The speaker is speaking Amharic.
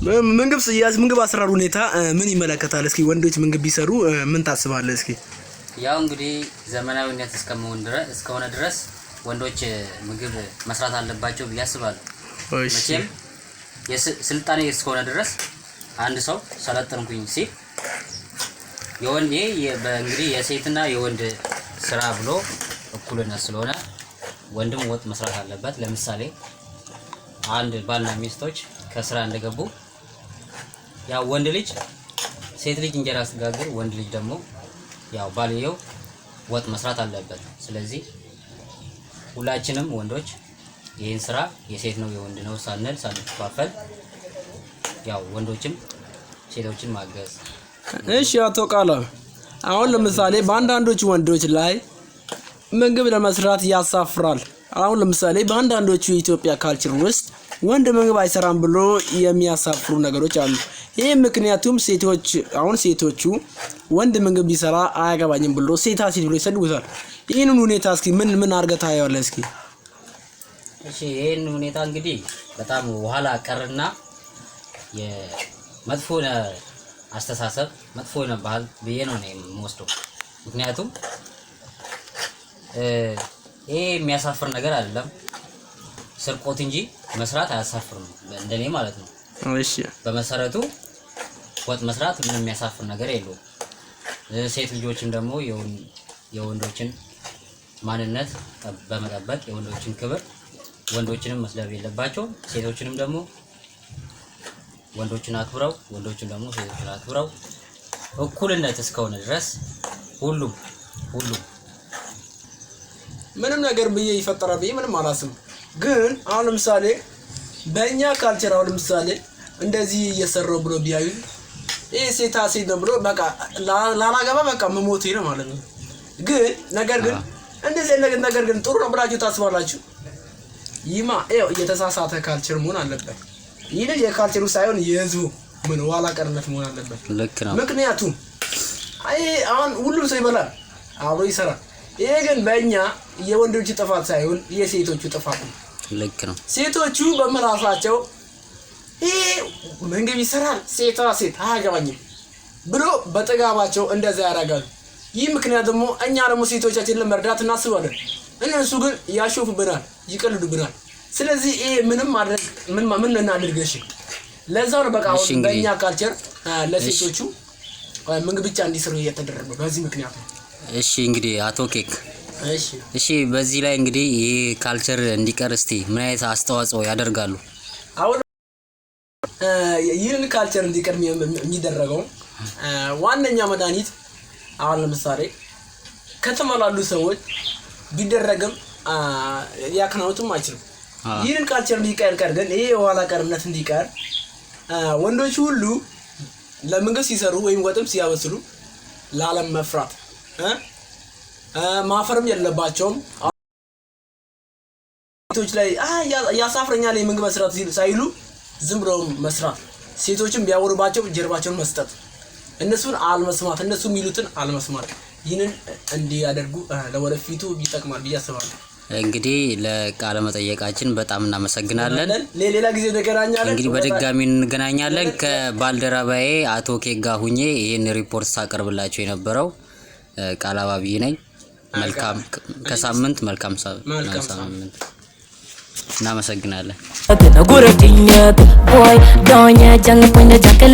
ምግብ ምግብ አሰራር ሁኔታ ምን ይመለከታል? እስኪ ወንዶች ምግብ ቢሰሩ ምን ታስባለህ? እስኪ። ያው እንግዲህ ዘመናዊነት እስከመሆን ድረስ እስከሆነ ድረስ ወንዶች ምግብ መስራት አለባቸው ብዬ አስባለሁ። መቼም ስልጣኔ እስከሆነ ድረስ አንድ ሰው ሰለጠንኩኝ ሲል የወንድ ይሄ በእንግዲህ የሴትና የወንድ ስራ ብሎ እኩልነት ስለሆነ ወንድም ወጥ መስራት አለበት። ለምሳሌ አንድ ባልና ሚስቶች ከስራ እንደገቡ ያው ወንድ ልጅ ሴት ልጅ እንጀራ ስትጋግር፣ ወንድ ልጅ ደግሞ ያው ባልየው ወጥ መስራት አለበት። ስለዚህ ሁላችንም ወንዶች ይህን ስራ የሴት ነው የወንድ ነው ሳንል፣ ሳንከፋፈል ያው ወንዶችም ሴቶችን ማገዝ። እሺ አቶ ቃለ፣ አሁን ለምሳሌ በአንዳንዶቹ ወንዶች ላይ ምግብ ለመስራት ያሳፍራል። አሁን ለምሳሌ በአንዳንዶቹ የኢትዮጵያ culture ውስጥ ወንድ ምግብ አይሰራም ብሎ የሚያሳፍሩ ነገሮች አሉ። ይህ ምክንያቱም ሴቶች አሁን ሴቶቹ ወንድ ምግብ ቢሰራ አያገባኝም ብሎ ሴታ ሴት ብሎ ይሰድቡታል። ይህንን ሁኔታ እስኪ ምን ምን አድርገህ ታየዋለህ? እስኪ። እሺ፣ ይህን ሁኔታ እንግዲህ በጣም ኋላ ቀርና የመጥፎ አስተሳሰብ፣ መጥፎ የሆነ ባህል ብዬ ነው እኔ የምወስደው። ምክንያቱም ይሄ የሚያሳፍር ነገር አይደለም፣ ስርቆት እንጂ መስራት አያሳፍርም፣ እንደኔ ማለት ነው። በመሰረቱ ወጥ መስራት ምንም የሚያሳፍር ነገር የለውም። ሴት ልጆችም ደግሞ የወንዶችን ማንነት በመጠበቅ የወንዶችን ክብር፣ ወንዶችንም መስደብ የለባቸውም። ሴቶችንም ደግሞ ወንዶችን አክብረው፣ ወንዶችን ደግሞ ሴቶችን አክብረው እኩልነት እስከሆነ ድረስ ሁሉም ሁሉም ምንም ነገር ብዬ ይፈጠራል ብዬ ምንም አላስብም። ግን አሁን ለምሳሌ በእኛ culture አሁን ለምሳሌ እንደዚህ እየሰራው ብሎ ቢያዩ ይህ ሴታ ሴት ነው ብሎ በቃ ላላገባ በቃ መሞቴ ነው ማለት ነው። ግን ነገር ግን እንደዚህ አይነት ነገር ግን ጥሩ ነው ብላችሁ ታስባላችሁ? ይማ ይኸው እየተሳሳተ culture መሆን አለበት። ይህ የ culture ኡ ሳይሆን የህዝቡ ምን ኋላ ቀርነት መሆን አለበት። ልክ ነው። ምክንያቱም አይ አሁን ሁሉም ሰው ይበላል፣ አብሮ ይሰራል። ይሄ ግን በእኛ የወንዶቹ ጥፋት ሳይሆን የሴቶቹ ጥፋት ነው። ልክ ነው። ሴቶቹ በምላሳቸው ይሄ ምግብ ይሰራል ሴቷ ሴት አያገባኝም ብሎ በጥጋባቸው እንደዛ ያደርጋሉ። ይህ ምክንያት ደግሞ እኛ ደግሞ ሴቶቻችን ለመርዳት እናስባለን። እነሱ ግን ያሾፉብናል፣ ይቀልዱብናል። ስለዚህ ይሄ ምንም ማድረግ ምን ምን እናድርግ? እሺ ለዛው ነው በቃ አሁን በእኛ culture ለሴቶቹ ምግብ ብቻ እንዲሰሩ እየተደረገ በዚህ ምክንያት ነው። እሺ እንግዲህ አቶ ኬክ፣ እሺ በዚህ ላይ እንግዲህ ይህ culture እንዲቀር እስቲ ምን አይነት አስተዋጽኦ ያደርጋሉ? አሁን ይህንን culture እንዲቀር የሚደረገው ዋነኛ መድኃኒት አሁን ለምሳሌ ከተማ ላሉ ሰዎች ቢደረግም ሊያከናውኑትም አይችልም። ይህንን culture እንዲቀር ግን ይሄ የኋላ ቀርነት እንዲቀር ወንዶች ሁሉ ለምግብ ሲሰሩ ወይም ወጥም ሲያበስሉ ላለም መፍራት ማፈርም የለባቸውም። ሴቶች ላይ ያሳፍረኛል የምግብ መስራት ሳይሉ ዝም ብለው መስራት፣ ሴቶችም ቢያወሩባቸው ጀርባቸውን መስጠት፣ እነሱን አልመስማት፣ እነሱ የሚሉትን አልመስማት። ይህንን እንዲያደርጉ ለወደፊቱ ይጠቅማል ብዬ አስባለሁ። እንግዲህ ለቃለ መጠየቃችን በጣም እናመሰግናለን። ሌላ ጊዜ እንገናኛለን። እንግዲህ በድጋሚ እንገናኛለን። ከባልደረባዬ አቶ ኬክ ጋር ሁኜ ይህን ሪፖርት ሳቀርብላቸው የነበረው ቃል አባብይ ነኝ። መልካም ከሳምንት መልካም ሳምንት። እናመሰግናለን። Boy, doña jang punya jakal.